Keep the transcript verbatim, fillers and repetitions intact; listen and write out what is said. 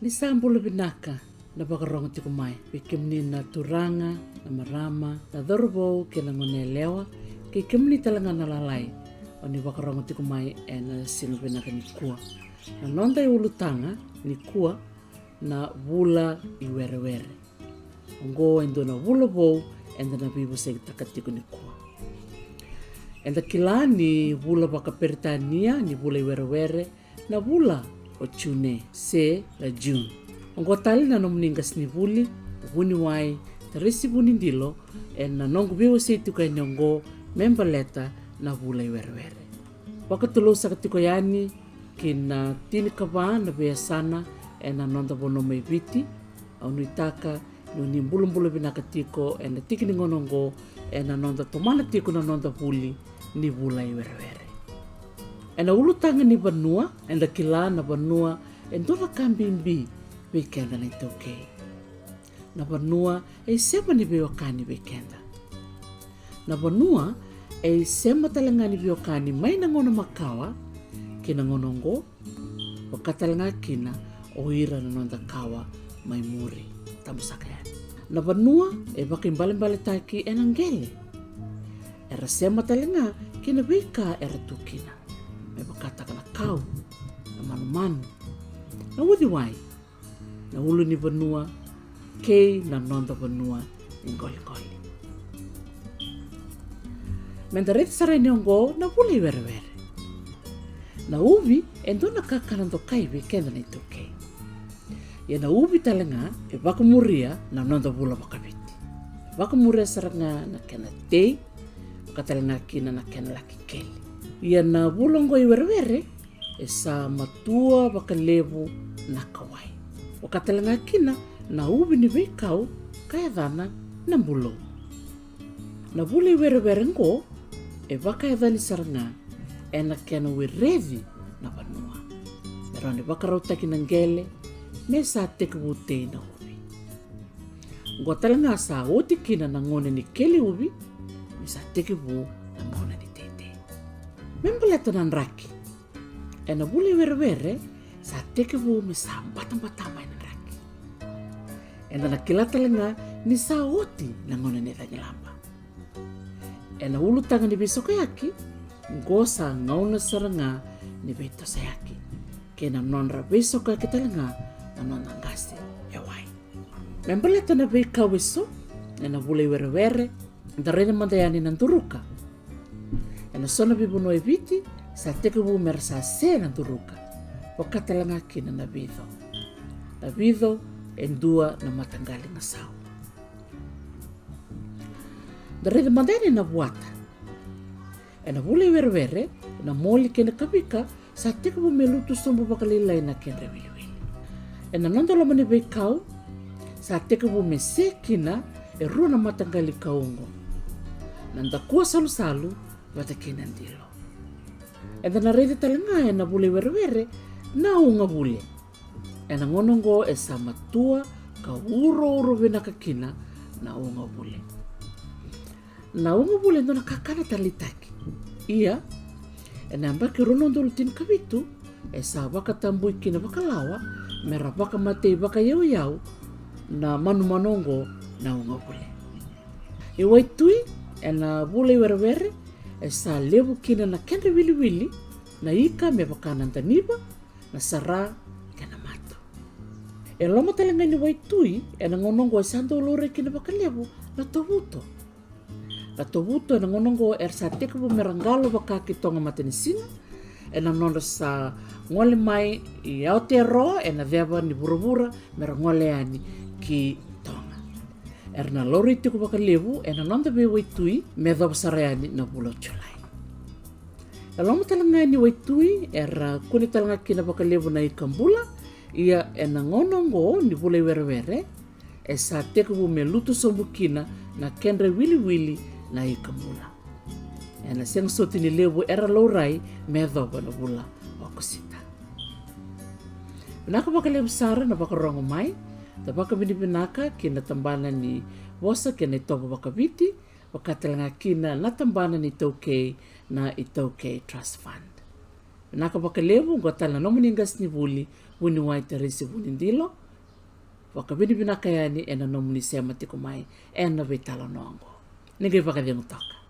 Ni sa bula vinaka na vakarogo tiko mai vei kemuni na turaga, na marama, na cauravou kei na gone yalewa, kei kemuni tale ga na lalai o ni vakarogo tiko mai ena siga vinaka nikua. Na noda iulutaga nikua na vula i werewere. Oqo e dua na vula vou eda na veivosaitaka tiko nikua. Eda kila ni vula vakaperitania ni vula i werewere na vula o June se la June. Oqo tale na nomuni qasenivuli, vuniwai, Tarisi Vunidilo, ena noqu veiwasei tiko yani oqo me baleta na vula i werewere. Vakatulou saka tiko yani ki na tinikava na veiyasana ena noda vanua mai Viti. Au nuitaka ni o ni bulabula vinaka tiko ena tiki ni gauna oqo, ena noda tomana tiko na noda vuli ni vula i werewere. Ena ulutaga ni vanua, eda kila na vanua e dua na ka bibi vei keda na iTaukei. Na vanua e isema ni veiwekani vei keda. Na vanua e isema tale ga ni veiwekani mai na gauna makawa ki na gauna oqo, vaka tale ga kina o ira na noda kawa mai muri. Tabu saka yani. Na vanua e vakaibalebaletaki ena qele. Era sema tale ga ki na veika era tu kina, me vakataka na kau, na manumanu, na uciwai, na ulunivanua kei na noda vanua ni qoliqoli. Meda raica sara yani oqo na vula i werewere. Na uvi e dua na kakana dokai vei keda na iTaukei. Ia na uvi tale ga e vakamuria na noda vula vakaviti. E vakamuria sara ga na kena tei, vaka tale ga kina na kena laki keli. Ia na vula oqo i werewere e sa matua vakalevu na kawai. Vaka tale ga kina na uvi ni veikau ka yacana na bulou. Na vula i werewere oqo e vakayacani sara ga ena kena wereci na vanua, me rawa ni vakarautaki na qele me sa tekivu tei na uvi. Oqo tale ga sa oti kina na gauna ni keli uvi me sa tekivu na gauna ni teitei. Me baleta na draki, ena vula i werewere sa tekivu me sa batabata mai na draki. Eda na kila tale ga ni sa oti na gauna ni cagilaba. Ena ulutaga ni veisokoyaki, oqo sa gauna sara ga ni veitosoyaki kei na nodra veisokoyaki tale ga na noda qase e wai. Me baleta na veikau eso ena vula i werewere, da raica mada yani na duruka. Ena so na veivanua e Viti sa tekivu me ra sa se na duruka, vaka tale ga kina na vico. Na vico e dua na mataqali gasau. Da raica mada yani na vuata. Ena vula i werewere, na moli kei na kavika sa tekivu me lutu sobu vakalailai na kedra iwiliwili. Ena noda loma ni veikau sa tekivu me se kina e rua na mataqali kau oqo, na dakua salusalu vata kei na dilo. Eda na raica tale ga ena vula i werewere na ugavule. Ena gauna oqo e sa matua ka urouro vinaka kina na ugavule. Na ugavule e dua na kakana taleitaki. Ia, ena yabaki rua na udolu tinikavitu e sa vakatabui kina vakalawa me ra vakamatei vakayauyau na manumanu oqo na ugavule. I waitui, ena vula i werewere e sa levu kina na kedra iwiliwili, na ika me vaka na daniva, na sara kei na matu. E loma tale ga ni waitui, ena gauna oqo e sa dau laurai kina vakalevu na tovuto. Na tovuto ena gauna oqo era sa tekivu me ra qalo vaka ki Toga Matanisiga, ena nodra sa gole mai i Aotearoa ena ceva ni vuravura me ra gole yani ki Toga. Era na laurai tiko vakalevu ena noda veiwaitui me yacova sara yani na vula o Julai. E loma tale ga ni waitui era kune tale ga kina vakalevu na ika bula. Ia ena gauna oqo ni vula i werewere e sa tekivu me lutu sobu kina na kedra iwiliwili na ika bula. Ena sega soti ni levu era laurai me yacova na vula o Okosita. Vinaka vakalevu sara na vakarogo mai. Da vakavinavinaka ki na tabana ni vosa kei na itovo vakaviti, vaka tale ga kina na tabana ni iTaukei, na iTaukei Trust Fund. Vinaka vakalevu. Oqo tale na nomuni qasenivuli, vuniwai Tarisi Vunidilo. Vakavinavinaka yani ena nomuni sema tiko mai ena veitalanoa oqo. Ni qai vakacegu toka.